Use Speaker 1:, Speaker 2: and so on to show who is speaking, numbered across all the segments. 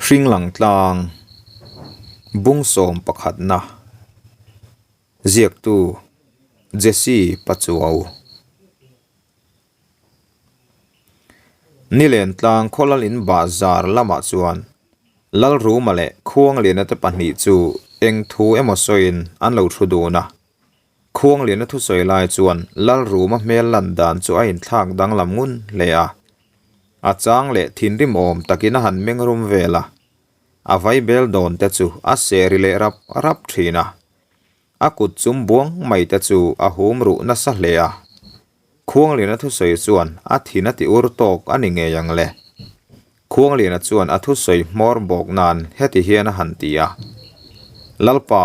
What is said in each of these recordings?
Speaker 1: Hringlang tlang bungsawm pakhatna ziaktu Jesse Pachuau. Nilen tlang khawlal in bahzar lamah chuan Lalruma leh Khuangliana te pahnih chu eng thu emaw sawiin an lo thu dun a. Khuangliana thusawi lai chuan Lalruma hmel lan dan chu a inthlak danglam ngun hle a. A chang leh thinrim awm takin a han meng rum vel a, a vaibel dawn te chu a seh ri leh rap rap thin a. A kut chum buang mai te chu a hum ruh nasa hle a. Khuangliana thusawi chuan a thin a ti ur tawk a ni ngei ang le. Khuangliana chuan a thusawi hmawr bawk nan heti hian a han ti a, Lalpa,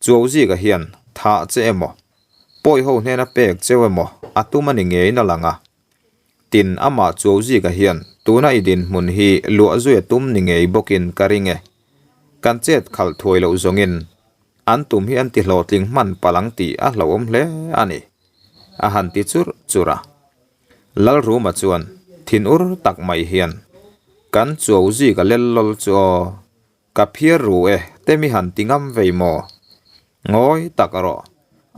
Speaker 1: Chuauzika hian thah che emaw, pawi ho hnena pek cheu emaw a tum a ni ngeiin a lang a. Tin, amah Chuauzika hian tuna i dinhmun hi luah zui a tum ni ngei bawkin ka ring e. Kan chet khalh thuai loh zawngin an tum hi an ti hlawhtling hman palh ang tih a hlauhawm hle a ni, a han ti churh churh a. Lalruma chuan thinur tak mai hian, Kan Chuauzika lel lawl chu aw, Ka phiar ru e, te mi han ti ngam vei maw? Ngawi tak rawh,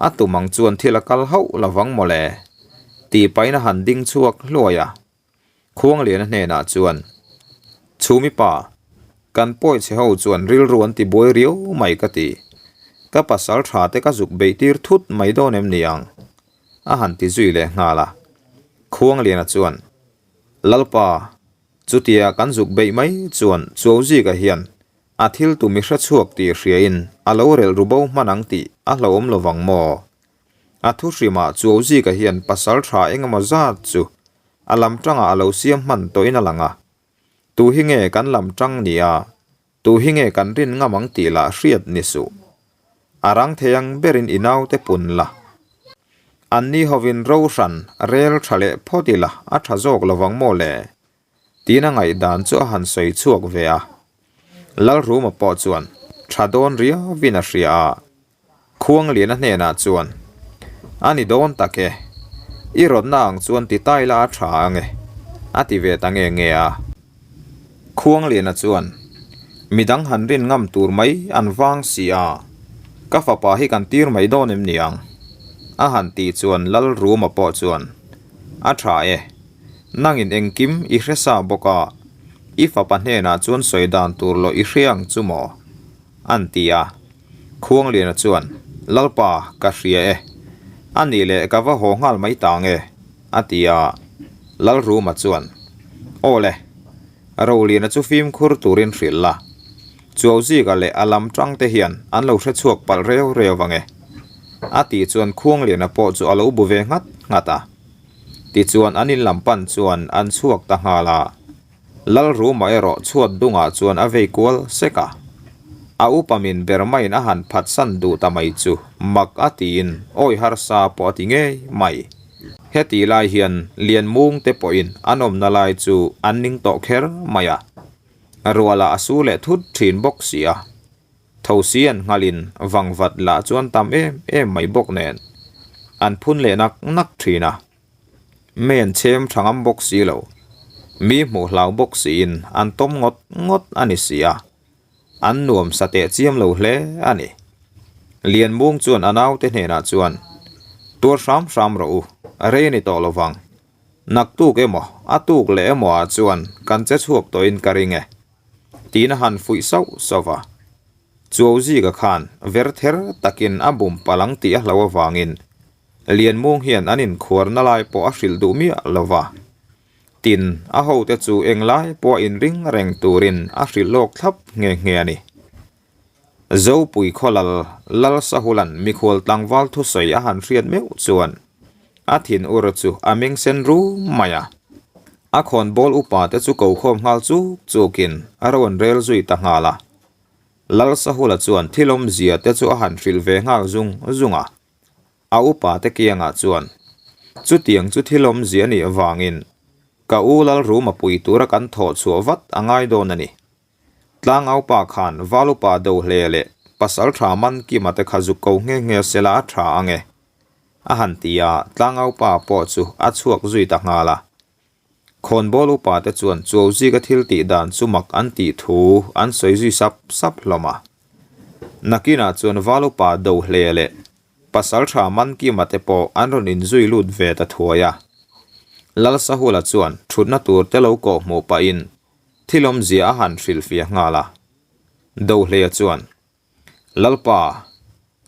Speaker 1: a tum ang chuan thil a kal hauh lovang maw le? Tih pahin a han ding chhuak hluai a. Khuangliana hnenah chuan, Chhumi pa, kan pawi chhe ho chuan rilru an ti buai riau mai ka ti. Ka pasal tha te ka zuk beih tir thut mai dawn em ni ang? A han ti zui leh nghal a. Khuangliana chuan, Lalpa, Chutia kan zuk beih mai chuan Chuauzika hian a thil tum i hre chhuak tih hriain a lo relh ru bo hman ang tih a hlauhawm lovang maw? A thu hrimah Chuauzika hian pasal tha engemaw zat chu a lam tangah a lo siam hman tawhin a lang a. Tu hi nge kan lam tang ni a, tu hi nge kan rin ngam ang tih lah hriat ni suh. A rang thei ang berin i naute pun la. Anni hovin ro hran rel tha leh phawt ila a tha zawk lovang maw le? Tiin a ngaihdan chu a han sawi chhuak ve a. Lalruma pawh chuan tha dawn riauvin a hria a. Khuangliana hnenah chuan, A ni dawn tak e, i rawtna ang chuan ti tai la a tha ang e, a ti ve ta nge nge a. Khuangliana chuan, Midang han rin ngam tur mai an vang si a, ka fapa hi kan tir mai dawn em ni ang? A han tih chuan Lalruma pawh chuan, A tha e, nangin engkim i hre sa bawk a, i fapa hnenah chuan sawi dan tur lawh i hre ang chu maw? An ti a. Khuangliana chuan, Lalpa, ka hria e. A nih leh ka va haw nghal mai ta nge? a ti a. Lalruma chuan, Aw le, Roliana chu fimkhur turin hrilh la. Chuauzika leh a lam tang te hian an lo hre chhuak palh reu reu ang e. A tih chuan Khuangliana pawh chu a lo bu ve nghat nghat a. Tichuan an in lam pan chuan an chhuak ta nghal a. Lalruma erawh chhuat dungah chuan a vei kual sek a. A upa min ber maiin a han phatsan duh ta mai chu mak a tiin awi harsa pawh a ti ngei mai. Heti lai hian Lianmung te pawhin an awmna lai chu an ning tawh kher mai a. Rualah a su leh thut thin bawk si a. Thosi an nghalin vangvat lah chuan tam em em mai bawk nen an phun leh nak nak thin a. Men chhem tha ngam bawk si lo. Mi hmuh hlau bawk siin an tawm ngawt ngawt a ni si a. An nuam sa teh chiam lo hle a ni. Lianmung chuan a naute hnenah chuan, Tuar hram hram rawh u, rei a ni tawh lo vang. Naktuk emaw, a tuk leh emaw ah chuan kan che chhuak tawhin ka ring e. Tiin a han fuih sauh sauh va. Chuauzika khan ver ther takin a bum palh ang tih a hlo avangin Lianmung hian an inkhuarna lai pawh a hrilh duh miah lo va. Tin, a hote chu englai pawh a inring reng turin a hrilh lawk thlap nghe nghe a ni. Zopui khawlal Lal Sahulan mikhual tlangval thusawi a han hriat meuh chuan a thin ur chu a meng sen rum mai a. A khawnbawl upa te chu ko khawm nghal chuk chukin a rawn rel zui ta nghal a. Lal Sahula chuan thil awmzia te chu a han hrilh ve nghal zung zung a. A upa te kiangah chuan, Chutiang chu thil awmzia a nih avangin ka u Lalruma pui tura kan thawh chhuah vat a ngai dawn a ni. Tlangaupa khan Valupa do hle leh pasal tha man Kima te kha zuk ko nghe nghe sela a tha ang e, a han ti a, Tlangaupa pawh chu a chhuak zui ta nghal a. Khawnbawl upate chuan Chuauzika thil tih dan chu mak an tih thu an sawi zui sap sap hlawm a. Nakinah chuan Val upa Dohle leh Pasaltha Mankima te pawh an rawn inzui lut ve ta thuai a. Lalsahula chuan thutna tur te lo kawh hmuh pahin thil awmzia a han hrilhfiah nghal a. Dohleia chuan, Lalpa,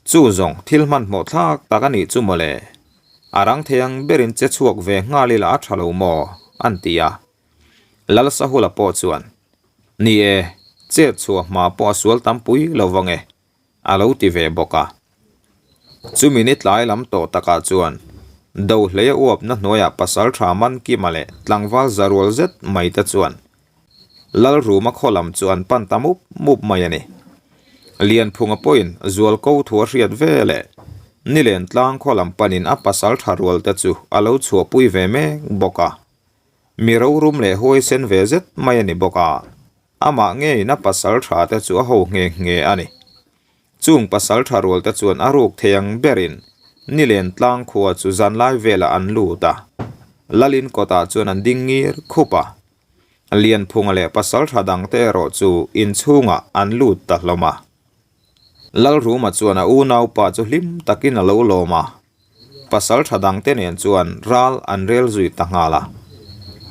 Speaker 1: chu zawng thil hmanhmawh thlak tak a nih chu mawle. A rang thei ang berin che chhuak ve nghal ila a tha lo maw? an ti a. Lalsahula pawh chuan, Ni e, chet chhuah hma pawh a sual tampui lo vang e, a lo ti ve bawk a. Chumi ni tlai lam tawh takah chuan Dohleia uapna hnuaiah Pasaltha Mankima leh tlangval zarual zet mai te chuan Lalruma khaw lam chu an pan ta mup mup mai a ni. Lianphunga pawhin Zualko thu a hriat ve leh Nilen tlang khaw lam panin a Pasaltha rual te chu a lo chhuahpui ve mek bawk a. Mi rorum leh huaisen ve zet mai a ni bawk a. Amah ngeiin a pasal tha te chu a ho nghe nghe a ni. Chung pasal tha rual te chuan a ruk thei ang berin Nilen tlang khua chu zanlai velah an lut a. Lalin kawtah chuan an ding ngir khup a. Lianphunga leh pasal tha dang te erawh chu inchhungah an lut ta hlawm a. Lalruma chuan a unaupa chu hlim takin a lo lawm a. Pasal tha dangte nen chuan ral an rel zui ta nghal a.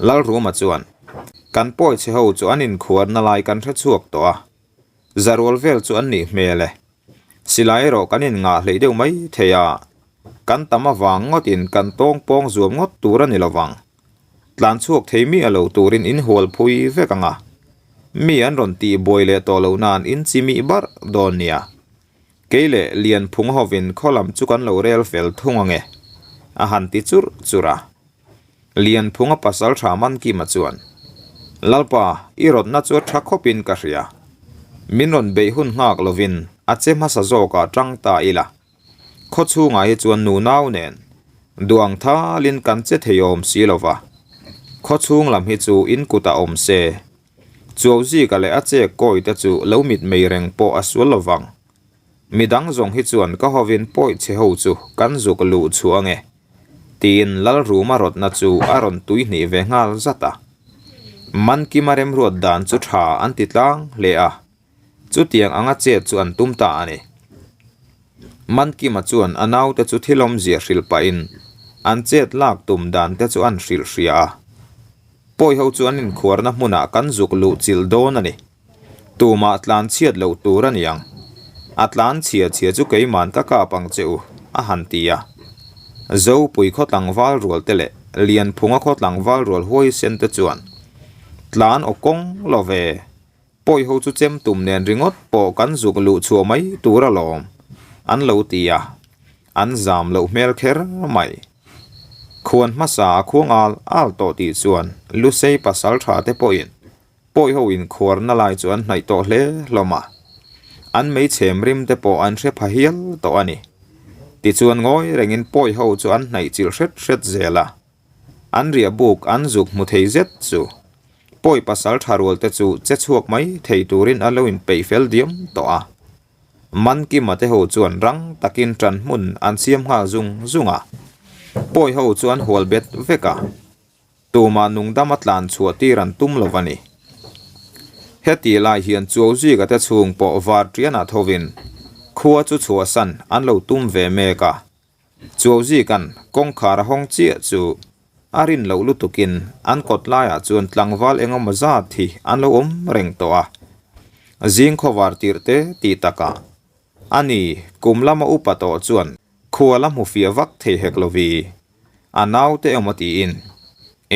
Speaker 1: Lalruma chuan, Kan pawi chhe ho chu an inkhuarna lai kan hre chhuak tawh a, zarual vel chu an nih hmel e. Silai erawh kan inngah hleih deuh mai thei a, kan tam avang ngawtin kan tawng pawng zuam ngawt tur a ni lovang. Tlan chhuak thei miah lo turin in hual phui vek ang a, mi an rawn tih buai leh tawh loh nan in chi mih barh dawn nia. Kei leh Lianphung hovin khaw lam chu kan lo rel fel thung ang e, a han ti churh churh a. Lianphunga pasal tha Mankima chuan, Lalpa, i rawtna chu a tha khawpin ka hria. Min rawn beih hun nghak lovin a che hmasa zawkah tang ta ila. Khaw chhungah hi chuan nunau nen duang thalin kan che thei awm si lova. Khaw chhung lam hi chu in kutah awm se. Chuauzika leh a chek kawi te chu lo mit mei reng pawh a sual lovang. Midang zawng hi chuan ka hovin pawi chhe ho chu kan zuk luh chhuah ange. Tiin Lalruma rawtna chu a rawn tui hnih ve nghal zat a. Mankima remruat dan chu tha an ti tlang hle a. Chutiang anga chet chu an tum ta a ni. Mankima chuan a naute chu thil awmzia hrilh pahin an chet lak tum dan te chu an hrilh hria a. Pawi ho chu an inkhuarna hmunah kan zuk luh chilh dawn a ni. Tumah tlan chhiat loh tur a ni ang. A tlan chhia chhia chu keiman ka kap ang che u, a han ti a. Zopui khaw tlangval rual te leh Lianphunga khaw tlangval rual huaisen te chuan tlan aw kawng lo ve. Pawi ho chu chem tum nen ringawt pawh kan zuk luh chhuah mai tur alawm, an lo ti a, an zam loh hmel kher mai. Khuan hmasa a khuang al al tawh tih chuan Lusei pasal tha te pawhin pawi ho inkhuarna lai chu an hnaih tawh hle hlawm a, an meichhem rim te pawh an hre pha hial tawh a ni. Tichuan ngawi rengin pawi ho chu an hnaih chilh hret hret zel a. An riah buk an zuk hmu thei zet chu pawi pasal tha rual te chu che chhuak mai thei turin a lo inpeih fel diam tawh a. Mankima te ho chuan rang takin ṭan hmun an siam nghal zung zung a. Pawi ho chu an hual bet vek a. Tumah nungdama tlan chhuah tir an tum lo a ni. Heti lai hian Chuauzika te chhung pawh var ṭianah thovin khua chu chhuahsan an lo tum ve mek a. Chuauzikan kawngkhar a hawng chiah chu a rin loh lutukin an kawt laiah chuan tlangval engemaw zat hi an lo awm reng tawh a. Zing khawvar tirh te tih takah a ni kum lama upa tawh chuan khua la hmu fiah vak thei hek lovi a naute emaw tiin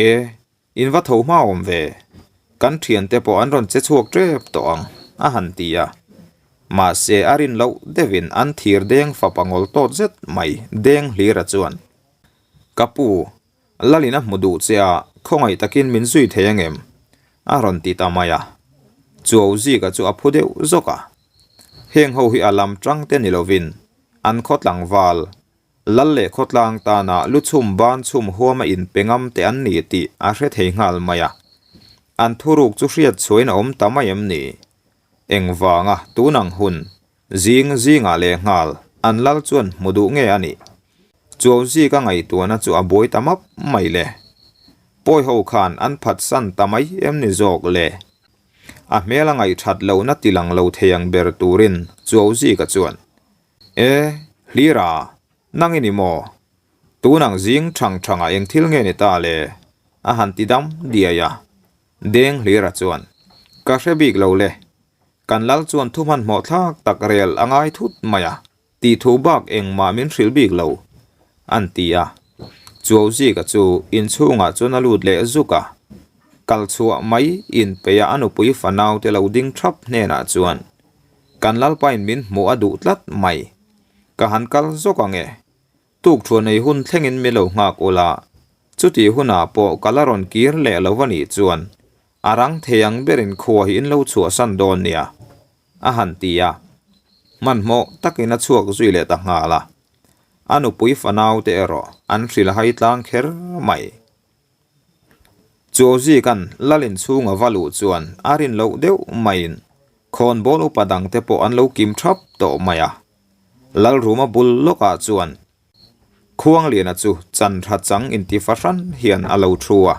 Speaker 1: e In va tho hma awm ve, kan thiante pawh an rawn che chhuak tep tawh ang, a han ti a. Mahse a rin loh deuhin an thir deng fapa ngawl tawt zet mai deng hlira chuan, Ka pu, Lalin a hmu duh che a, khawngaih takin min zui thei angem? a rawn ti ta mai a. Chuauzika chu a phu deuh zawk a. Heng ho hi a lam tang te ni lovin an khaw tlangval Lal leh khawtlang tana lu chhum ban chhum huama inpe ngam te an ni tih a hre thei nghal mai a. An thuruk chu hriat chhuain a awm ta mai em ni? Engvanga tun ang hun, zing zingah leh nghal an lal chuan hmu duh nge a nih? Chuauzi ka ngaihtuahna chu a buai ta map mai le. Pawi ho khan an phatsan ta mai em ni zawk le? A hmel a ngaihthat lohna tilang lo thei ang ber turin Chuauzika chuan, E, Hlira, nang i ni maw? Tun ang zing thang thangah eng thil nge ni ta le? A han ti dam diai a. Deng Hlira chuan, Ka hre bik lo le. Kan lal chuan thu hmanhmawh thlak tak rel a ngai thut mai a. Tih thu bak engmah min hrilh bik lo, an ti a. Chuauzika chu inchhungah chuan a lut leh zuk a. Kal chhuah mai inpeih a a nupui fanaute lo ding thap hnenah chuan, Kan Lalpain min hmuh a duh tlat mai. Ka han kal zawk ang e. Tukthuan ei hun thlengin mi lo nghak ula, chutih hunah pawh ka la rawn kir leh lo a nih chuan a rang thei ang berin khua hi in lo chhuahsan dawn nia, a han ti a. Hmanhmawh takin a chhuak zui leh ta nghal a. A nupui fanaute erawh an hrilh hai tlang kher mai. Chuauzikan lal inchhung a va luh chuan a rin loh deuh maiin khawnbawl upa dangte pawh an lo kim thap tawh mai a. Lalruma bul lawkah chuan Khuangliana chu chan tha chang inti fahran hian a lo thu a,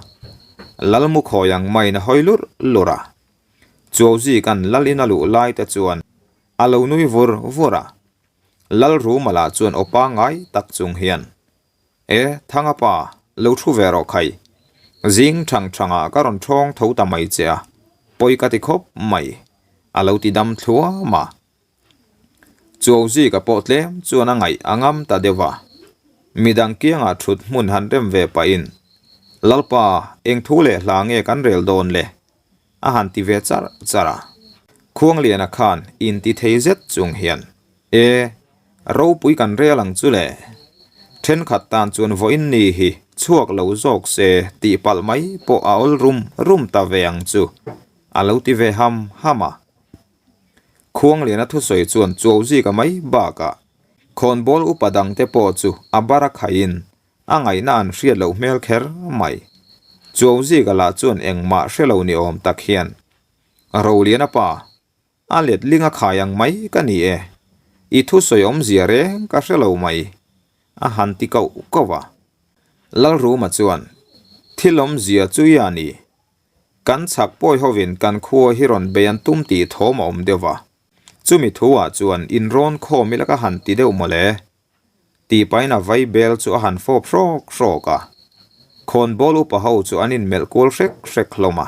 Speaker 1: Lalmu khawi ang maiin a hawi lurh lurh a. Chuauzikan lal in a luh lai te chuan a lo nui vur vur a. Lalruma lah chuan aw pangngai tak chung hian, E, Thanga pa, lo thu ve rawh khai. Zing thang thangah ka rawn thawng tho ta mai che a, pawi ka ti khawp mai, a lo ti dam thluam a. Chuauzika pawh tlem chuan a ngaih a ngam ta deuh a, midang kiangah thut hmun han rem ve pahin, Lalpa, eng thu leh hla nge kan rel dawn le? a han ti ve char char a. Khuangliana khan inti thei zet chung hian, E, ropui kan rel ang chu le. Thenkhat tan chuan vawiin ni hi chhuak lo zawk se tih palh mai pawh a awl rum rum ta ve ang chu, a lo ti ve ham ham a. Khuangliana thusawi chuan Chuauzika mai bakah khawnbawl upa dangte pawh chu a bar a khaihin a ngaihna an hriat loh hmel kher mai. Chuauzika lah chuan engmah hre lo ni awm tak hian, Roliana pa, a letling a khai ang mai ka ni e, i thusawi awmzia reng ka hre lo mai, a han ti koh koh a. Lalruma chuan, Thil awmzia chu i a ni, Kan chhak pawi hovin kan khua hi rawn bei an tum tih thawm a awm deuh va, chumi thuah chuan in rawn khawm ila ka han ti deuh mawle. Tih pahin a vai bel chu a han fawp hrawk hrawk a, khawnbawl upa ho chu an inmelh kual hrek hrek hlawm a.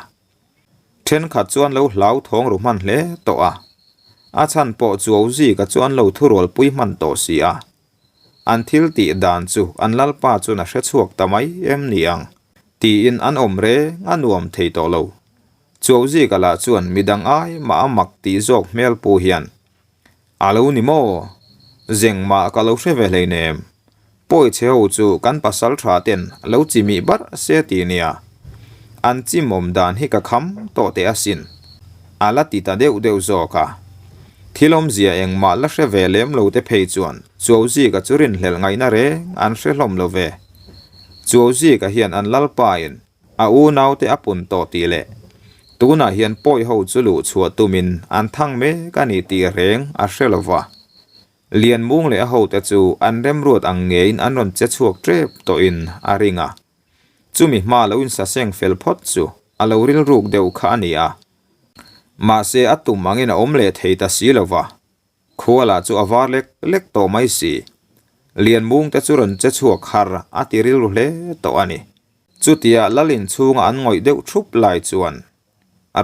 Speaker 1: Thenkhat chuan lo hlau thawng ru hman hle tawh a, a chhan pawh Chuauzika chu an lo thurualpui hman tawh si a. An thil tih dan chu an lalpa chuan a hre chhuak ta mai em ni ang tiin an awm reng a nuam thei tawh lo. Chuauzika lah chuan midang ai mah a mak tih zawk hmel pu hian, A lo ni maw? Zeng mah ka lo hre ve hleinem. Pawi chhe ho chu kan pasal tha ten lo chimih barh se ti nia. An chimawm dan hi ka kham tawh teh asin. A la ti ta deuh deuh zawk a. Thil awmzia engmah la hre ve lem lo te phei chuan Chuauzika chu rinhlelh ngaihna reng an hre hlawm lo ve. Chuauzika hian an lalpain a unaute a pun tawh tih leh tunah hian pawi ho chu luh chhuah tumin an thang mek a ni tih reng a hre lo va. Lianmung leh a hote chu an remruat ang ngeiin an rawn che chhuak tep tawhin a ring a. Chumi hma lo insaseng fel phawt chu a lo rilruk deuh kha a ni a. Mahse a tum angin a awm leh thei ta si lo va, khua lah chu a var lek lek tawh mai si. Lianmung te chu rawn che chhuak har a ti rilru hle tawh a ni. Chutia lal inchhunga an ngawih deuh thup lai chuan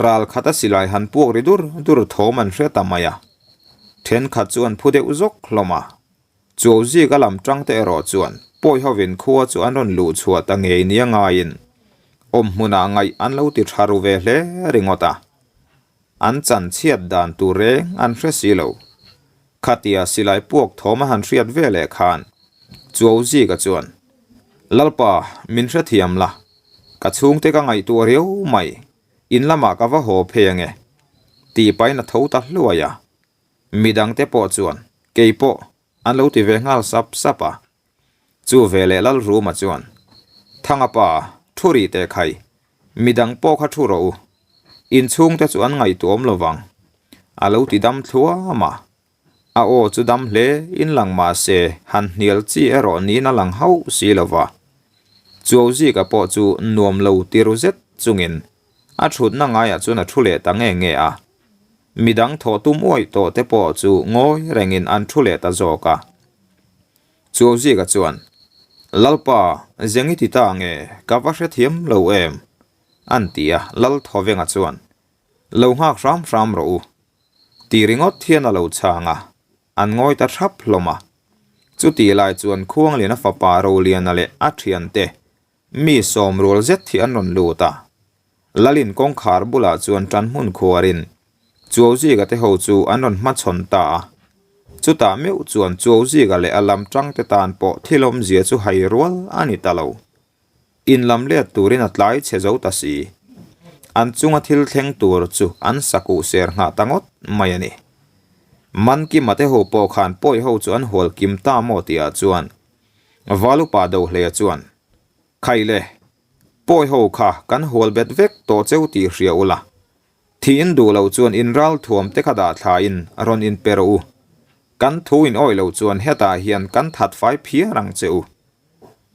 Speaker 1: ral khat a silai han puak ri dur dur thawm an hre ta mai a. Thenkhat chu an phu deuh zawk hlawm a. Chuauzik a lam tang te erawh chuan pawi hovin khua chu an rawn luh chhuah ta ngei nia ngaiin awm hmunah ngaih an lo ti tha ru ve hle ringawt a. An chan chhiat dan tur reng an hre si lo. Khatia silai puak thawm a han hriat ve leh khan Chuauzika chuan, Lalpa, min hrethiam la, ka chhungte ka ngaihtuah riau mai, in lamah ka va haw phei ange, tih pahin a tho ta hluai a. Midangte pawh chuan, Kei pawh, an lo ti ve nghal sap sap a. Chu veleh Lalruma chuan, Thanga pa, thu rih teh khai, midang pawh kha thu rawh u. Inchhungte chu an ngaihtuahawm lo vang, a lo ti dam thluam a. A aw chu dam hle in lang mah se han hnial chi erawh niin a lang hauh si lo va. Chuauzika pawh chu nuam lo ti ru zet chungin a thutna ngaiah chuan a thu leh ta nge nge a. Midang thawh tum uaih tawh te pawh chu ngawi rengin an thu leh ta zawk a. Chuauzika chuan, Lalpa, zeng i ti ta nge, ka va hrethiam lo em? an ti a, Lalthawvenga chuan, Lo nghak hram hram rawh u. Ti ringawt hian a lo chhang a, an ngawi ta thap hlawm a. Chutih lai chuan Khuangliana fapa Roliana leh a thiante mi sawmrual zet hi an rawn lut a. Lalin kawngkhar bulah chuan tan hmun khuarin Chuauzika te ho chu an rawn hmachhawn ta a. Chutah meuh chuan Chuauzika leh a lam tangte tan pawh thil awmzia chu hai rual a ni ta lo. In lam let turin a tlai chhe zo ta si. An chunga thil thleng tur chu an sakuh ser nghah ta ngawt mai a ni. Mankima te ho pawh khan pawi ho chu an hual kim ta maw tihah chuan Valupa Dohleia chuan, Khaile, pawi ho kha kan hual bet vek tawh cheu tih hria ula, thi in duh loh chuan in ral thuam te kha dah thla in rawn in pe rawh u. Kan thu in awih loh chuan hetah hian kan that fai phiar ang che u.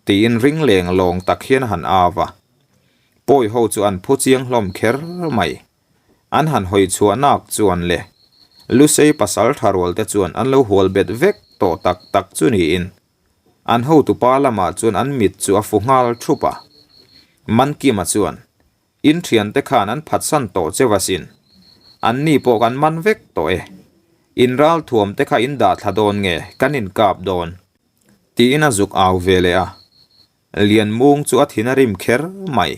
Speaker 1: Tiin ring leng lawng tak hian a han au a. Pawi ho chu an phu chiang hlawm kher mai. An han hawi chhuah nak chuan le Lusei pasal tha rual te chuan an lo hual bet vek tawh tak tak chu niin an hotupa lamah chuan an mit chu a fu nghal thup a. Mankima chuan In thiante khan an phatsan tawh cheu asin. Anni pawh kan man vek tawh e. In ralthuam te kha in dah thla dawn nge kan inkap dawn? Tiin a zuk au ve leh a. Lianmung chu a thin a rim kher mai.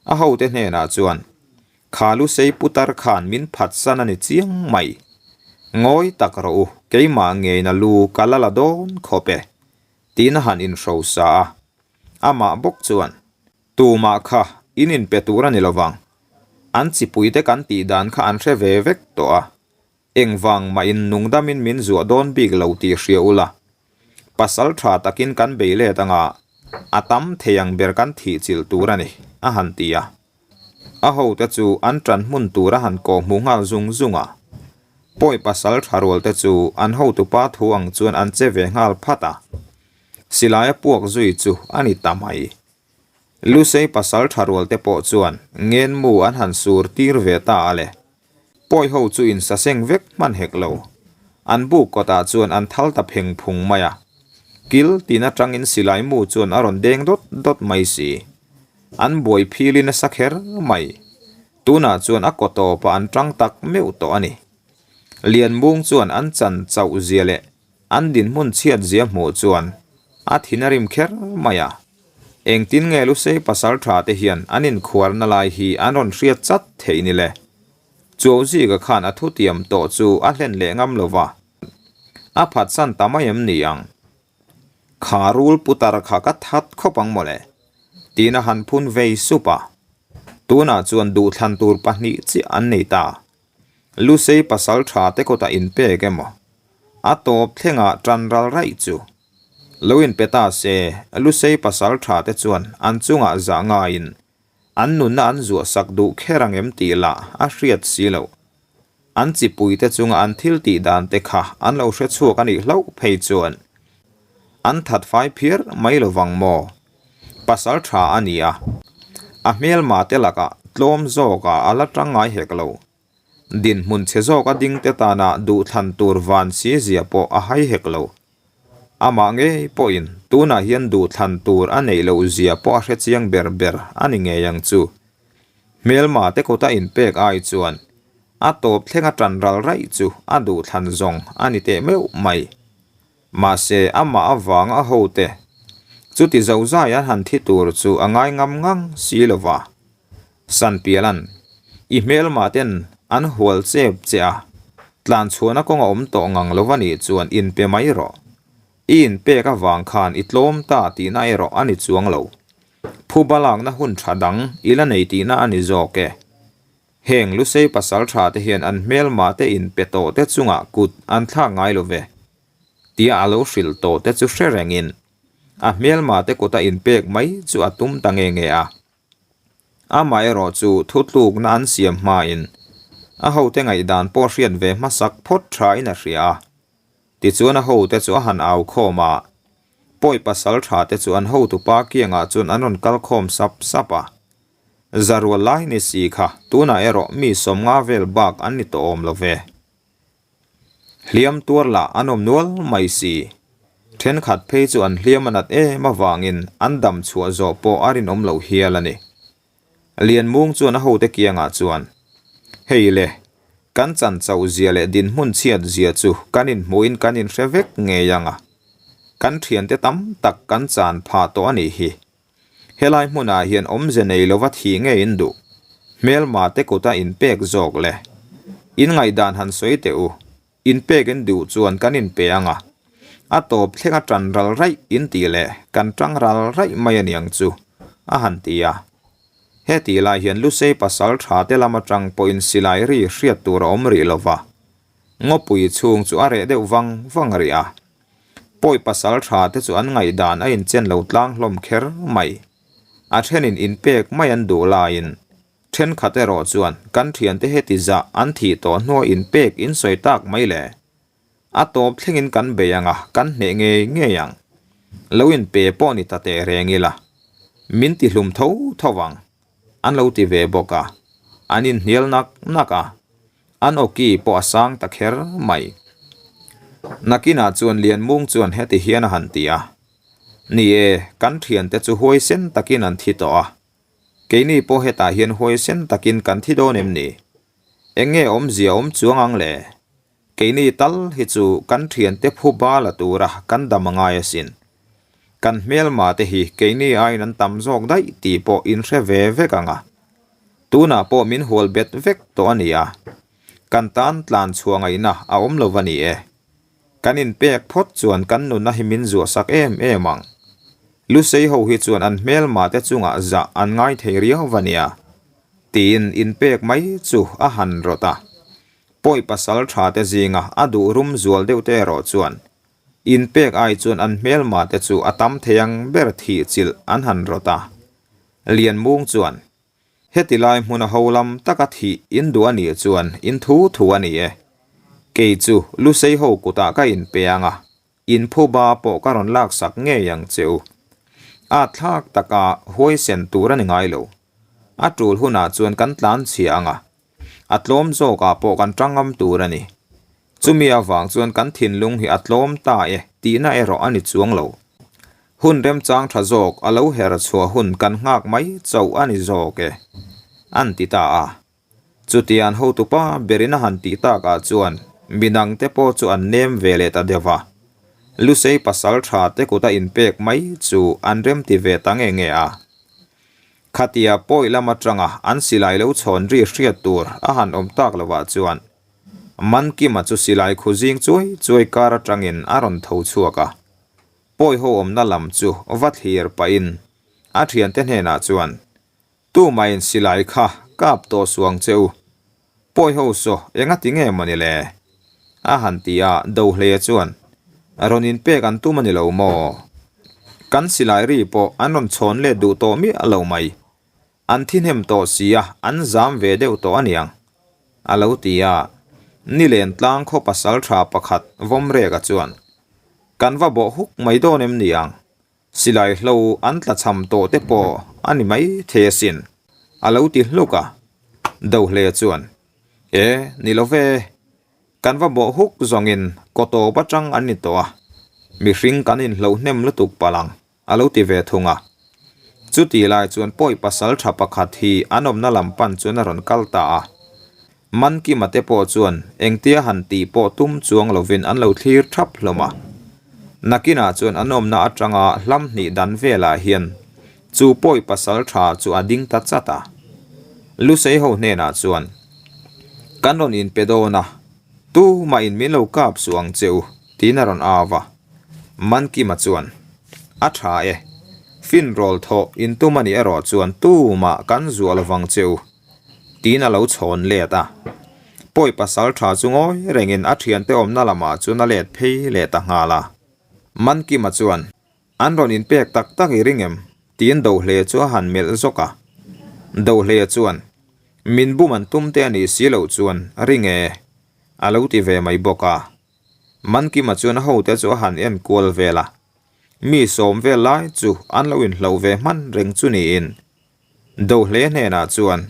Speaker 1: A hote hnenah chuan, Kha Lusei putar khan min phatsan a ni chiang mai. Ngawi tak rawh u, keimah ngeiin a lu ka la la dawn khawp e. Tiin a han inhrosa a. Amah bawk chuan, Tumah kha in inpe tur a ni lovang. An chipuite kan tih dan kha an hre ve vek tawh a. Engvang mah in nungdamin min zuah dawn bik lo tih hria ula, pasal tha takin kan bei let anga a tam thei ang ber kan thih chilh tur a ni, a han ti a. A hote chu an ṭan hmun tur a han kawh hmuh nghal zung zung a. Pawi pasal tha rualte chu an hotupa thu ang chuan an che ve nghal phat a. Silai a puak zui chu a ni ta mai. Lusei pasal tha rualte pawh chuan ngenmu an han sur tir ve ta a le. Pawi ho chu in saseng vek hman hek lo. An buk kawtah chuan an thal ta pheng phung mai a. Kil tin atangin silai mu chuan a rawn deng dawt dawt mai si. An buai philin a sa kher mai. Tunah chuan a kaw tawpah an tang tak meuh tawh a ni. Lianmung chuan an chan chauh zia leh an dinhmun chhiat zia hmuh chuan a thin a rim kher mai a. Engtin nge Lusei pasal tha te hian an inkhuarna lai hi an rawn hriat chat theih ni le? Chuauzika khan a thutiam tawh chu a hlen leh ngam lo va, a phatsan ta mai em ni ang? Kha rul putar kha ka that khawp ang mawle, tiin a han phun vei sup a. Tunah chuan duhthlan tur pahnih chiah an nei ta. Lusei pasal tha te kawtah inpek emaw? A tawp thlengah tan ral raih chu. Lo inpe ta se, Lusei pasal tha te chuan an chungah zah ngaiin an nunna an zuah sak duh kher ang em tih lah a hriat si loh. An chipui te chunga an thil tih dan te kha an lo hre chhuak a nih hlauh phei chuan an that fai phiar mai lovang maw? Pasal tha a ni a, a hmelma te lakah tlawm zawkah a la tang ngai hek lo. Dinhmun chhe zawka dingte tana duhthlan tur van si zia pawh a hai hek lo. Amah ngei pawhin tunah hian duhthlan tur a neih loh zia pawh a hre chiang ber ber a ni ngei ang chu. Hmelma te kawta inpek ai chuan a tawp thlenga tan ral raih chu a duhthlan zawng a ni teh meuh mai. Mahse amah avanga a hote chuti zozai an han thi tur chu a ngai ngam ngang si lo va. Sanpialan, I hmelmah ten an hual chep che a, tlan chhuahna kawng a awm tawh ngang lo va nih chuan inpe mai rawh. I inpek avang khan i tlawm ta tihna erawh a ni chuang lo. Phuba lakna hun tha dang i la nei tihna a ni zawk e. Heng Lusei pasal tha te hian an hmelmah te inpe tawh te chungah kut an thlak ngai lo ve tia a lo hrilh tawh te chu hre rengin a hmelmah te kuta inpek mai chu a tum ta nge nge a. Amaherawh chu thutlukna an siam hmain a hote ngaihdan pawh hriat ve hmasak phawt thain a hria a. Tichuan a hote chu a han au khawm a. Pawi pasalṭha te chu an hotupa kiangah chuan an rawn kal khawm sap sap a. Zarual lai ni si kha tunah erawh mi 50 vel bak an ni tawh awm lo ve. Hliam tuar lah an awm nual mai si. Thenkhat phei chu an hliam a nat em avangin an dam chhuah zawh pawh a rinawm lo hial a ni. Lianmung chuan a hote kiangah chuan, Hei le, kan chan chauh zia leh dinhmun chhiat zia chu kan inhmuhin kan inhre vek ngei ang a. Kan thiante tam tak kan chan phah tawh a nih hi. Helai hmunah hian awmze nei lova thih nge in duh? Hmelma te kuta inpek zawk le. In ngaihdan han sawi teh u. Inpek in duh chuan kan inpe ang a, a tawp thleng a tan ral raih in tih leh kan tang ral raih mai a niang chu, a han ti a. Heti lai hian Lusei pasal tha te lam atang pawhin silai ri hriat tur a awm rih lo va, ngawpui chhung chu a reh deuh vang vang rih a. Pawi pasal tha te chu an ngaihdan a inchen lo tlang hlawm kher mai. A thenin inpek mai an duh laiin Thenkhat erawh chuan kan thiante heti zah an thih tawh hnua inpek in sawi tak mai le. A tawp thlengin kan bei ang a, kan hneh ngei ngei ang. Lo inpe pawh ni ta teh reng ila. Min ti hlum tho tho vang. An lo ti ve bawk a. An inhnial nak nak a. An awki pawh a sang ta kher mai. Nakinah chuan Lianmung chuan heti hian a han ti a. Ni e, kan thiante chu huaisen takin an thi tawh a. Keini pawh hetah hian huaisen takin kan thi dawn em ni? Eng nge awmzia awm chuang ang le? Keini tal hi chu kan thiante phu ba la tura kan dam a ngai asin. Kan hmelma te hi keini aiin an tam zawk daih tih pawh in hre ve vek ang a. Tunah pawh min hual bet vek tawh a ni a. Kan tan tlan chhuah ngaihna a awm lo va ni e. Kan inpek phawt chuan kan nunna hi min zuahsak em em ang. Lusei ho hi chuan an hmelma te chungah zah an ngai thei riau va nia. Tiin inpek mai chu a han rawt a. Pawi pasal tha te zinga a duh rum zual deuh te erawh chuan inpek ai chuan an hmelma te chu a tam thei ang ber thih chilh an han rawt a. Lianmung chuan Heti lai hmuna ho lam taka thih in duh a nih chuan in thu thu a ni e. Kei chu Lusei ho kutah ka inpe ang a, in phuba pawh ka rawn laksak ngei ang che u. A thlak taka huaisen tur a ni ngai lo. A tul hunah chuan kan tlan chhia ang a, a tlawm zawkah pawh kan tangam tur a ni. Chumi avang chuan kan thinlung hi a tlawm ta e tihna erawh a ni chuang lo. Hun remchang tha zawk a lo her chhuah hun kan nghak mai chauh a ni zawk e, an ti ta a. Chutian hotupa berin a han tih takah chuan midangte pawh chu an nem ve leh ta deuh a. Lusei pasal tha te kuta inpek mai chu an remti ve ta nge nge a. Khatia pawi lam atanga an silai lo chhawn ri hriat tur a han awm tak lovah chuan Mankima chu silai khu zing chuai chuai kar atangin a rawn tho chhuak a. Pawi ho awmna lam chu va thlir pahin a thiante hnenah chuan, Tumahin silai kha kap tawh suang che u. Pawi ho saw enga ti nge mawni le? A han ti a, Dohleia chuan, Rawn inpek an tum a ni lo maw? Kan silai ri pawh an rawn chhawn let duh tawh miah lo mai. An thi hnem tawh si a, an zam ve deuh tawh a niang, a lo ti a. Nilen tlang khaw pasal tha pakhat Vawmreka chuan, Kan va bawh huk mai dawn em niang? Silai hlo an tlachham tawh te pawh a ni mai thei asin, a lo ti hluk a. Dohleia chuan, E, ni lo ve. Kan va bawh huk zawngin kaw tawp atang an ni tawh a, mihring kan inhloh hnem lutuk palh ang, a lo ti ve thung a. Chuti lai chuan pawi pasal tha pakhat hi an awmna lam pan chuan a rawn kal ta a. Mankima te pawh chuan engtia han tih pawh tum chuang lovin an lo thlir thap hlawm a. Nakinah chuan an awmna atanga hlam hnih dan velah hian chu pawi pasal tha chu a ding ta chat a. Lusei ho hnenah chuan, Kan rawn inpe dawn a, tumah in min lo kap suh ang che u, tiin a rawn au a. Mankima chuan, A tha e, finrawl thawh in tum a nih erawh chuan tumah kan zuah lovang che u, tiin a lo chhawn let a. Pawi pasal tha chu ngawi rengin a thiante awmna lamah chuan a let phei leh ta nghal a. Mankima chuan, An rawn inpek tak tak i ring em? tiin Dohleia chu a han melh zawk a. Dohleia chuan, Min bum an tum te a nih si loh chuan ring e, a lo ti ve mai bawk a. Mankima chuan a hote chu a han en kual vel a. Mi sawm vel lai chu an lo inhloh ve hman reng chu niin. Dohle hnenah chuan,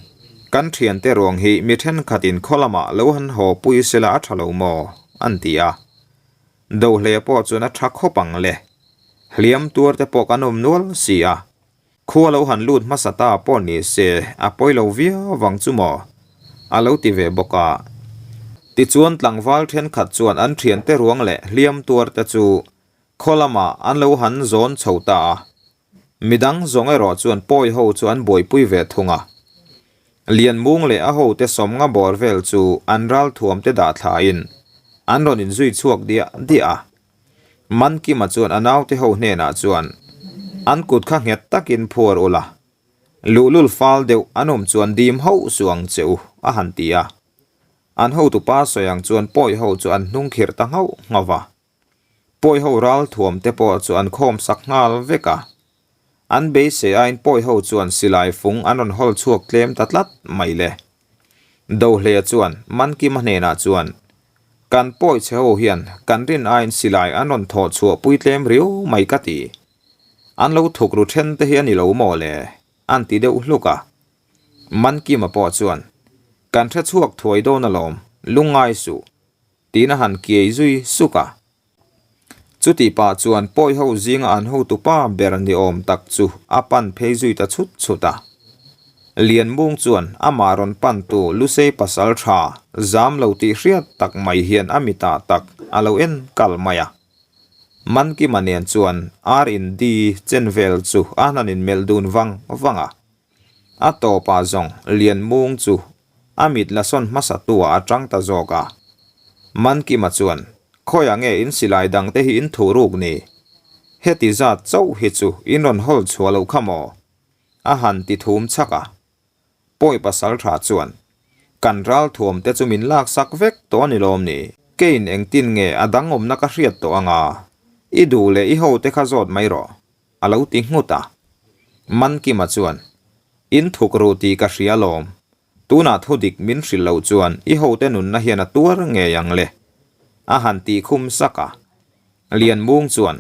Speaker 1: Kan thiante ruang hi mi thenkhatin khaw lamah lo han haw pui sela a tha lo maw? an ti a. Dohle pawh chuan a tha khawp ang le. Hliam tuar te pawh kan awm nual si a. Khua lo han lut hmasa ta pawh ni se a pawi lo viau vang chu maw? A lo ti ve bawk a. Tichuan tlangval thenkhat chuan an thiante ruang leh hliam tuar te chu khaw lamah an lo han zawn chho ta a. Midang zawng erawh chuan pawi ho chu an buaipui ve thung a. Lianmung leh a hote sawmnga bawr vel chu an ralthuam te dah thlain an rawn inzui chhuak diah diah a. Mankima chuan a naute ho hnenah chuan, An kut kha nghet takin phuar ula, luhlul fal deuh an awm chuan dim hauh suh ang che u, a han ti a. An hotupa sawi ang chuan pawi ho chu an hnung khirh ta nghauh nghauh va. Pawi ho ral thuam te pawh chu an khawm sak nghal vek a. An beisei aiin pawi ho chuan silai fung an rawn hawl chhuak tlem ta tlat mai le. Dohlea chuan Mankima hnenah chuan, Kan pawi chhe ho hian kan rin aiin silai an rawn thawh chhuah pui tlem riau mai ka ti. An lo thuk ru then te hi a ni lo maw le? an ti deuh hluk a. Mankima pawh chuan, Kan hre chhuak thuai dawn alawm, lungngai suh, tiin a han kiai zui suk a. Chutih pah chuan pawi ho zinga an hotupa ber ni awm tak chu a pan phei zui ta chhut chhut a. Lianmung chuan amah rawn pantu Lusei pasal tha zam lo tih hriat tak mai hian a mitah tak a lo en kal mai a. Mankima nen chuan ar in di chen vel chu a han inmelh dun vang vang a. A tawpah zawng Lianmung chu a mit la sawn hmasa tu ah a tang ta zawk a. Mankima chuan, Khawiah nge in silai dang te hi in thuh ruk ni? Heti zat chauh hi chu in rawn hawl chhuah loh kha maw? A han ti thum chhak a. Pawi pasal tha chuan, Kan ral thuam te chu min lak sak vek tawh a ni lawm ni? Keiin engtin nge a dang awmna ka hriat tawh anga? I duh leh i ho te kha zawt mai rawh. A lo ti nghut a. Mankima chuan, In thuk ru tih ka hria lawm. Tunah thu dik min hrilh loh chuan i hote nunna hian a tuar ngei ang le. A han tih khum sak a. Lianmung chuan,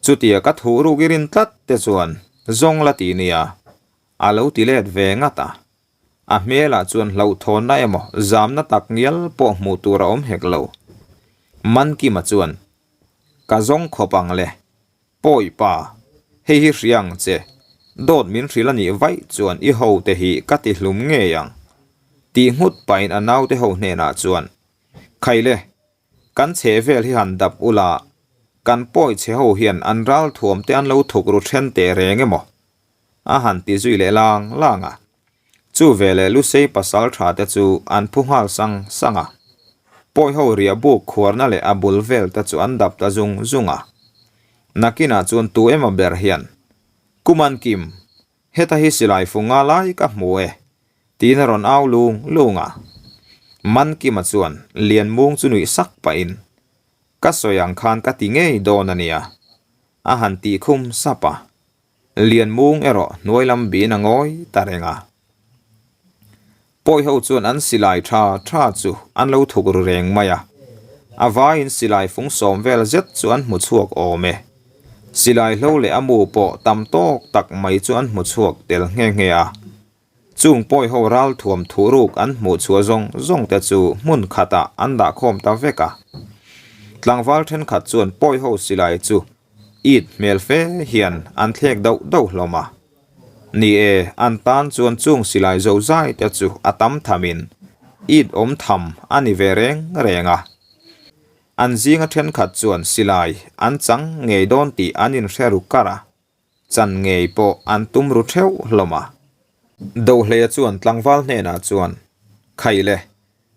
Speaker 1: Chutia ka thuh ruk i rin tlat te chuan zawng la ti nia. A lo ti let ve ngat a. A hmelah chuan hlauhthawnna emaw zamna tak ngial pawh hmuh tur a awm hek lo. Mankima chuan, Ka zawng khawp ang le. Pawi pa, hei hi hria ang che, dawt min hrilh a nih vaih chuan i ho te hi ka ti hlum ngei ang, tih nghut pahin a naute ho hnenah chuan, Khaile, kan chhe vel hi han dap ula, kan pawi chhe ho hian an ral thuam te an lo thuk ru then teh reng emaw? a han ti zui leh lang lang a. Chu veleh Lusei pasal tha te chu an phu nghal sang sang a. Pawi ho riah buk khuarna leh a bul vel te chu an dap ta zung zung a. Nakinah chuan tu emaw ber hian, Kuman Kim, heta hi silai fu nga lai ka hmu e, tiin a rawn au lung lung a. Man Kima chuan Lianmung chu nuih sak pahin, Ka sawi ang khan ka ti ngei dawn a nia, a han tih khum sap a. Lianmung erawh hnuai lam biin a ngawi ta reng a. Pawi ho chuan an silai tha tha chu an lo thuk ru reng mai a. A vaiin silai fung sawm vel zet chu an hmu chhuak awm e. Silai hlo leh a mu pawh tam tawk tak mai chu an hmu chhuak tel nghe nghe a. Chung pawi ho ral thuam thuh ruk an hmuh chhuah zawng zawng te chu hmun khatah an dah khawm ta vek a. Tlangval thenkhat chuan pawi ho silai chu it hmel fe hian an thlek dauh dauh hlawm a. Ni e, an tan chuan chung silai zo zai te chu a tam thamin it awm tham a ni ve reng reng a. An zinga thenkhat chuan silai an chang ngei dawn tih an inhre ru kar a. Chan ngei pawh an tum ru theuh hlawm a. Dohleia chuan tlangval hnenah chuan, Khaile,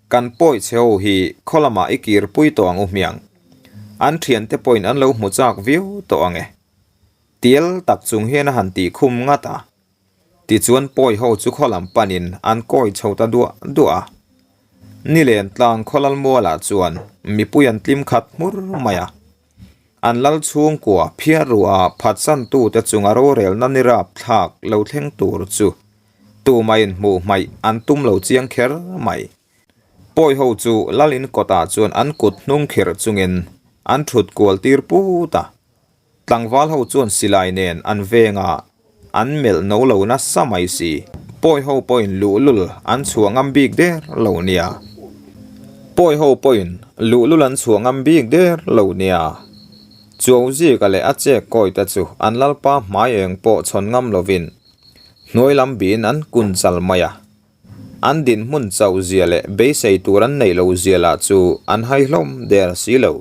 Speaker 1: kan pawi che ho hi khaw lamah i kir pui tawh ang u hmiang. An thiante pawhin an lo hmu chak viau tawh ang e. Tial tak chung hian a han tih khum ngat a. Tichuan pawi ho chu khaw lam panin an kawi chho ta duah duah a. Nilen tlang khaw lalmualah chuan mipui an tlim khat hmur mai a. An lal chhungkua phiar ruah ah phatsantute chunga rorelna ni rap thlak lo thleng tur chu tumah in hmuh hmaih an tum lo chiang kher mai. Pawi ho chu lal in kawtah chuan an kut hnung khirh chungin an thut kual tir put a. Tlangval ho chuan silai nen an veng a, an melh no lo nasa mai si. Pawi ho pawhin luhlul an chhuah ngam bik der lo nia. Pawi ho pawhin luhlul an chhuah ngam bik der lo nia. Chuauzika leh a chek kawi te chu an lalpa hmai eng pawh chhawn ngam lovin hnuai lam biin an kun chal mai a. An dinhmun chauh zia leh beisei tur an neih loh zia lah chu an hai hlawm der si lo.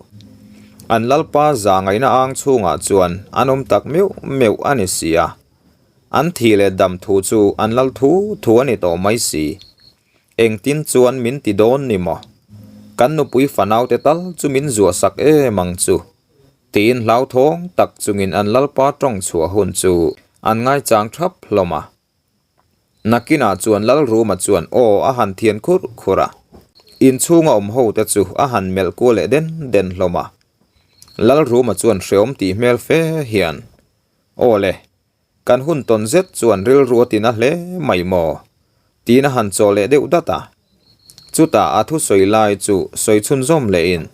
Speaker 1: An lalpa za ngaihna ang chhungah chuan an awm tak meuh meuh a ni si a. An thih leh dam thu chu an lal thu thu a ni tawh mai si. Engtin chuan min ti dawn ni maw? Kan nupui fanaute tal chu min zuah sak em ang chu. Tiin hlauthawng tak chungin an lalpa tawng chhuah hun chu an ngaichang thap hlawm a. Nakinah chuan Lalruma chuan aw a han thian khurh khurh a, inchhunga awm ho te chu a han melh kual leh den den hlawm a. Lalruma chuan hreawm tih hmel fe hian, Aw le, kan hun tawn zet chuan rilru a tina hle mai maw? tiin a han chaw leh deuh dat a. Chutah a thusawi lai chu sawi chhunzawm lehin,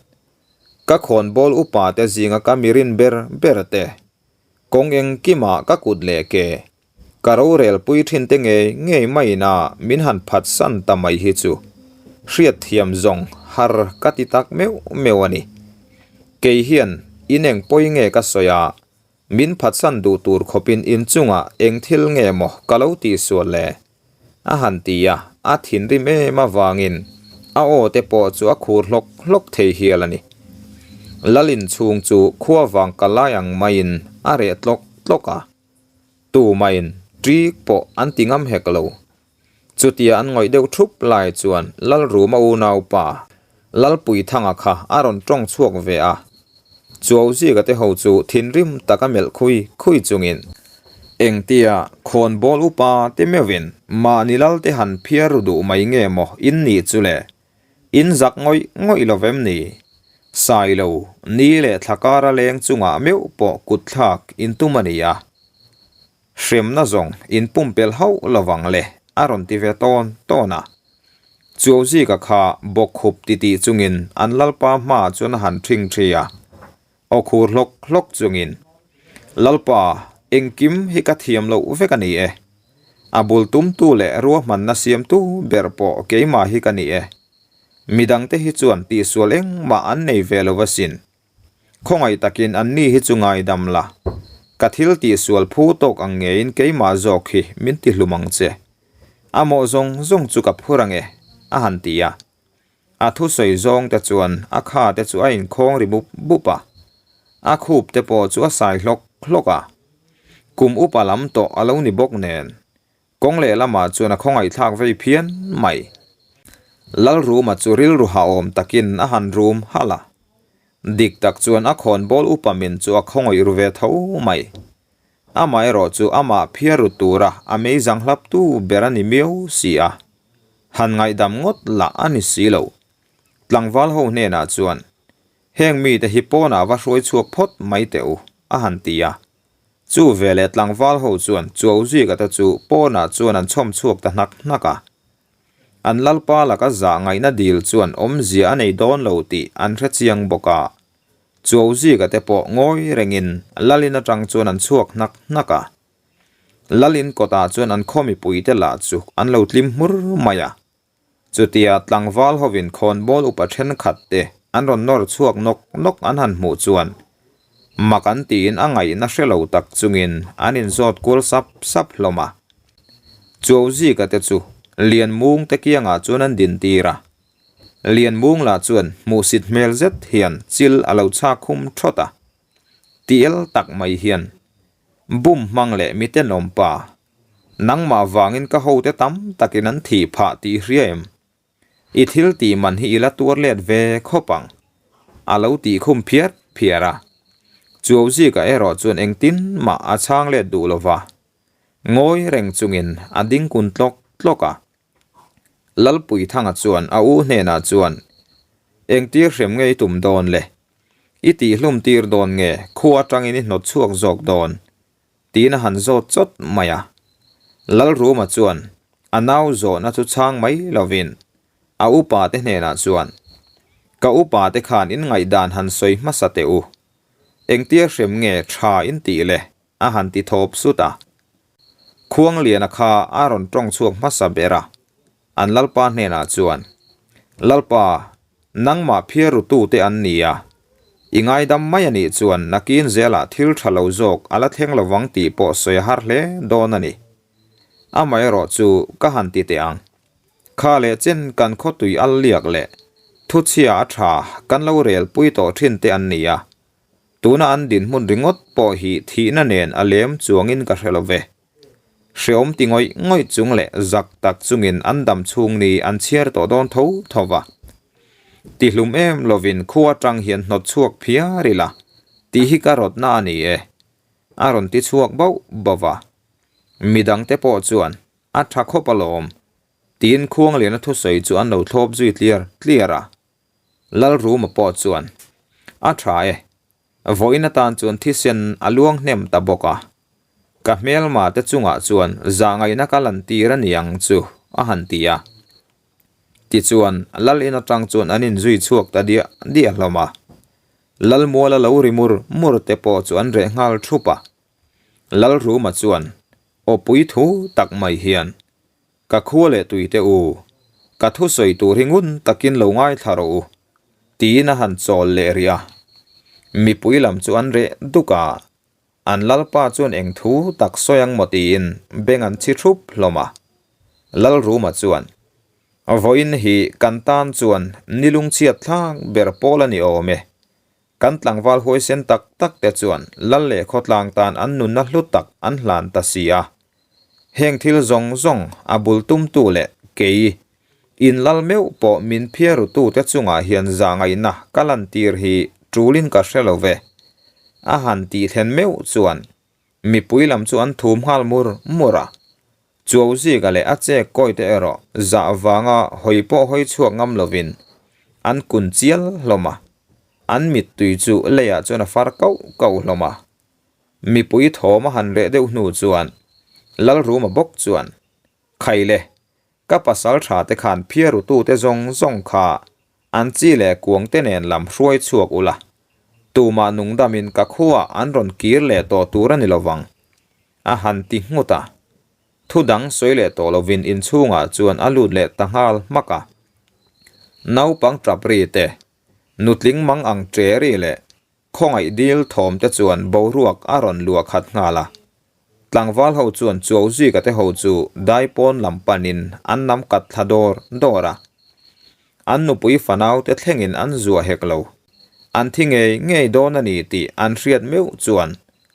Speaker 1: Ka khawnbawl upa te zinga ka mirin ber ber te, kawng engkimah ka kut leh ke, Ka rorel pui thin te ngei ngei maiin a min han phat san ta mai hi chu hriatthiam zawng har ka ti tak meuh meuh a ni. Kei hian in eng pawi nge ka sawi a, min phatsan duh tur khawpin inchungah eng thil nge maw ka lo tihsual le? A han ti a, a thinrim em avangin a aw te pawh chu a khur hlawk hlawk thei hial a ni. Lal inchhung chu khua vang ka lai ang maiin a reh tlawk tlawk a. Tumain ṭik pawh an ti ngam hek lo. Chutia an ngawih deuh ṭhup lai chuan Lalruma unaupa Lalpuithanga kha a rawn ṭawng chhuak ve a. Chuauzika te ho chu thinrim taka melh khui khui chungin engtia khawnbawl upa te meuhin mahni lal te han phiar ru duh mai nge maw in nih chu le? In zak ngawih ngawih lo vem ni? Sailo, ni leh thla kara leng chungah meuh pawh kut thlak in tum a ni a. Hremna zawng in pumpelh hauh lovang le, a rawn ti ve tawn tawn a. Chuauzika kha bawkkhup titih chungin an lalpa hmaah chuan a han ṭhing ṭhi a. Aw khur hlawk hlawk chungin, Lalpa, engkim hi ka thiam loh vek a ni e. A bul tumtu leh ruahmanna siamtu ber pawh keimah hi ka ni e. Midangte hi chuan tihsual engmah an nei ve lo asin. Khawngaih takin anni hi chu ngaidam la, ka thil tihsual phu tawk ang ngeiin keimah zawk hi min tihlum ang che. A mawh zawng zawng chu ka phur ang e, a han ti a. A thusawi zawng te chuan a kha te chu a inkhawng ri bup bup a, a khup te pawh chu a sai hlawk hlawk a. Kum upa lam tawh a lo ni bawk nen, kawng lehlamah chuan a khawngaihthlak vei phian mai. Lalruma chu rilru hahawm takin a han rum halh a, dik tak chuan a khawnbawl upa min chu a khawngawih ru ve tho mai. Amaherawh chu amah phiar ru tura a meizang hlaptu ber a ni miau si a. Han ngaihdam ngawt lah a ni si lo. Tlangval ho hnenah chuan, Heng mite hi pawnah va hruai chhuak phawt mai teh u, a han ti a. Chu veleh tlangval ho chuan Chuauzika te chu pawnah chuan an chhawm chhuak ta hnak hnak a. An lalpa laka zah ngaihna dil chuan awmzia a nei dawn lo tih an hre chiang bawk a. Chuauzika te pawh ngawi rengin lalin atang chuan an chhuak hnak hnak a. Lalin kawtah chuan an khaw mipuite lah chu an lo tlim hmur mai a. Chutia tlangval hovin khawnbawl upa thenkhat te an rawn nawr chhuak nawk nawk an han hmuh chuan mak an tiin a ngaihna hre lo tak chungin an inzawt kual sap sap hlawm a. Chuauzika te chu Lianmung te kiangah chuan an din tir a. Lianmung lah chuan hmuhsit hmel zet hian chil a lo chhak khum thawt a. Tiel tak mai hian Bum hmang leh mitenawm pa, nangmah vangin ka hote tam takin an thih phah tih hria em? I thil tih man hi i la tuar let ve khawp ang, a lo tih khum phiar phiar a. Chuauzika erawh chuan engtin mah a chhang let duh lo va, ngawi reng chungin a ding kun tlawk tlawk a. Lalpuithanga chuan a u hnenah chuan, Engtir hrem nge i tum dawn le? I tihhlum tir dawn nge khua atangin i hnawt chhuak zawk dawn? tiin a han zawt chawt mai a. Lalruma chuan a nau zawhna chu chhang mai lovin a upa te hnenah chuan, Ka upa te khan in ngaihdan han sawi hmasa teh u. Engtia hrem nge tha in tih le? a han ti thawp sut a. Khuangliana kha a rawn tawng chhuak hmasa ber a, an Lalpa hnenah chuan, Lalpa, nangmah phiarutute an ni a, i ngaidam mai a nih chuan nakin zelah thil tha lo zawk a la thleng lovang tih pawh sawi a har hle dawn a ni. Amaherawhchu ka han ti teh ang. Kha leh chen kan khawtui al liak leh thuchhia a tha kan lo rel pui tawh thin te an ni a, tuna an dinhmun ringawt pawh hi thihna nen a lem chuangin ka hre lo ve. Hreawm ti ngawih ngawih chung leh zak tak chungin an dam chhung ni an chhiar tawh dawn tho tho va. Tihlum em lovin khua atang hian hnawt chhuak phiar ila tih hi ka rawtna a ni e, a rawn ti chhuak bauh bauh va. Midangte pawh chuan A tha khawp alawm, tiin Khuangliana thusawi chu an lo thlawp zui tliar tliar a. Lalruma pawh chuan, A tha e, vawiin atan chuan thisen a luang hnem ta bawk a. Ka hmelma te chungah chuan zahngaihna ka lantir a ni ang chu, a han ti a. Tichuan, Lal in atang chuan an inzui chhuak ta diah diah hlawm a. Lalmuala lo ri mur mur te pawh chu an reh nghal thup a. Lalruma chuan aw pui thu tak mai hian, Ka khua leh tui te u, ka thusawi tur hi ngun takin lo ngaithla rawh u, tiin a han chawl leh rih a. Mipui lam chu an reh duk a, an lalpa chuan eng thu tak sawi ang maw tiin beng an chhi thup hlawm a. Lalruma chuan, Vawiin hi kan tan chuan nilungchhiat thlak ber pawl a ni awm e, Kan tlangval huaisen tak tak te chuan lal leh khawtlang tan an nunna hlu tak an hlan ta si a. Heng thil zawng zawng a bul tumtu leh kei, in lal meuh pawh min phiarutu te chungah hian zahngaihna ka lantir hi tulin ka hre lo ve. A han tih thlen meuh chuan mipui lam chu an thum nghal mur mur a. Chuauziga leh a chek kawite erawh zah vanga hawi pawh hawi chhuak ngam lovin an kun chial hlawm a, an mittui chu leiah chuan a far kauh kauh hlawm a. Mipui thawm a han reh deuh hnu chuan Lalruma bawk chuan, Khaile, ka pasal tha te khan phiarutute zawng zawng kha an chi leh kuangte nen lam hruai chhuak ula, tumah nungdamin ka khuaah an rawn kir leh tawh tur a ni lovang. A han ti nghut a, thu dang sawi leh tawh lovin inchhungah chuan a lut leh ta nghal hmak a. Naupang tap ri te, nutling mang ang ṭe ri leh khawngaih dil thawm te chuan boruak a rawn luah khat nghal a. Tlangval ho chuan Chuauzika te ho chu daipawn lam panin an nam kat thla dawr dawr a. An nupui fanau te thlengin an zuah hek lo. An thi ngei ngei dawn a ni tih an hriat meuh chuan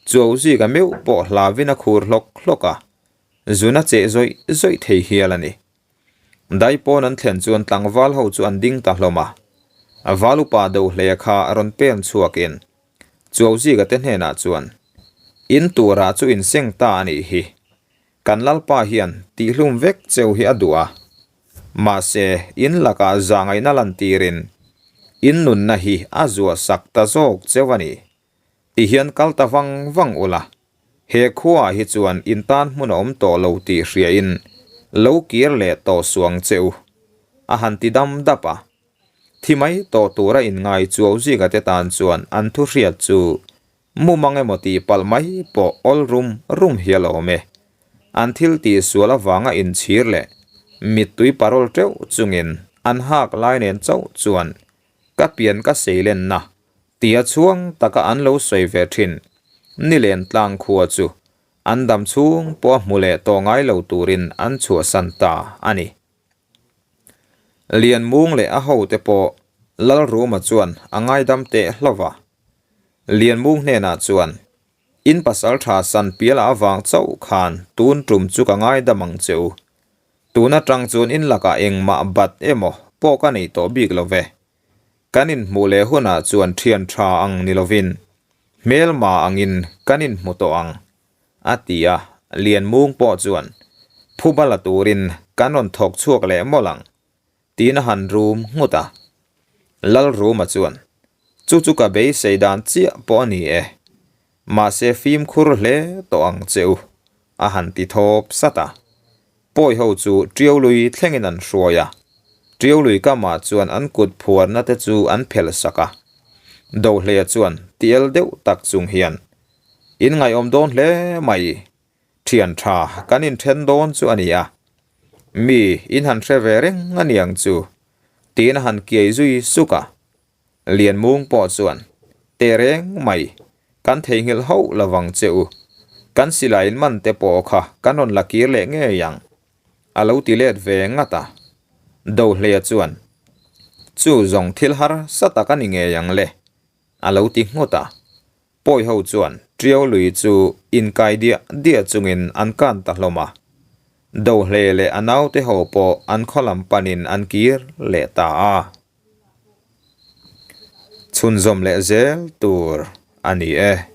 Speaker 1: Chuauzika meuh pawh hlavin a khur hlawk hlawk a, zun a cheh zawih zawih thei hial a ni. Daipawn an thlen chuan tlangval ho chu an ding ta hlawm a, val upa Dohleia kha rawn pen chhuakin Chuauzika te hnenah chuan, In turah chu in seng ta a nih hi, kan Lalpa hian tihlum vek cheu hi a duh a, Mahse, in lakah zahngaihna lantirin in nunna hi a zuah sak ta zawk cheu a ni. Tihian kal ta vang vang ula, he khuaah hi chuan in tan hmun a awm tawh lo tih hriain lo kir leh tawh suang che u, a han ti dam dap a. Thi mai tawh tura inngai chuau zika te tan chuan an thu hriat chu Mumang emaw tih palh mai pawh awl rum rum hi a lo awm e. An thil tih sual avanga inchhir leh mittui parawl teuh chungin an hak lai nen chauh chuan ka pian ka seilenna tia chhuang taka an lo sawi ve thin Nilen tlang khua chu an dam chhung pawh a hmu leh tawh ngai lo turin an chhuahsan ta a ni. Lianmung leh a hote pawh Lalruma chuan a ngaidam teh hlauh a. Lianmung hnenah chuan, In pasal tha san piala avang chauh khan tun tum chu ka ngaidam ang che u. Tun atang chuan in lakah engmah bat emaw pawh ka nei tawh bik lo ve. Kan inhmuh leh hunah chuan thian tha ang ni lovin hmelma angin kan inhmu tawh ang, a ti a. Lianmung pawh chuan, Phuba la turin kan rawn thawk chhuak leh mawlh ang, tiin a han rum nghut a. Lalruma chuan, Chu chu ka beisei dan chiah pawh a ni e. Mahse fimkhur hle tawh ang che u, a han ti thawp sat a. Pawi ho chu Tiaului thlengin an hruai a. Tiaului kamah chuan an kut phuarna te chu an phelh sak a. Dohleia chuan, Ti. ti el deuh tak chung hian, In ngaihawm dawn hle mai, thian tha kan inthen dawn chu a ni a, mi in han hre ve reng a niang chu, tiin a han kiai zui suk a. Lianmung pawh chuan, Teh reng mai, kan theihnghilh hauh lovang che u. Kan silai in man te pawh kha kan rawn la kir leh ngei ang, a lo ti let ve ngat a. Dohleia chuan, Chu zawng thil harsa tak a ni ngei ang le, a lo ti nghut a. Pawi ho chuan Ṭiau lui chu inkai diah diah chungin an kan ta hlawm a. Dohleia leh a naute ho pawh an khaw lam panin an kir leh ta a. Chhunzawm leh zel tur a ni e.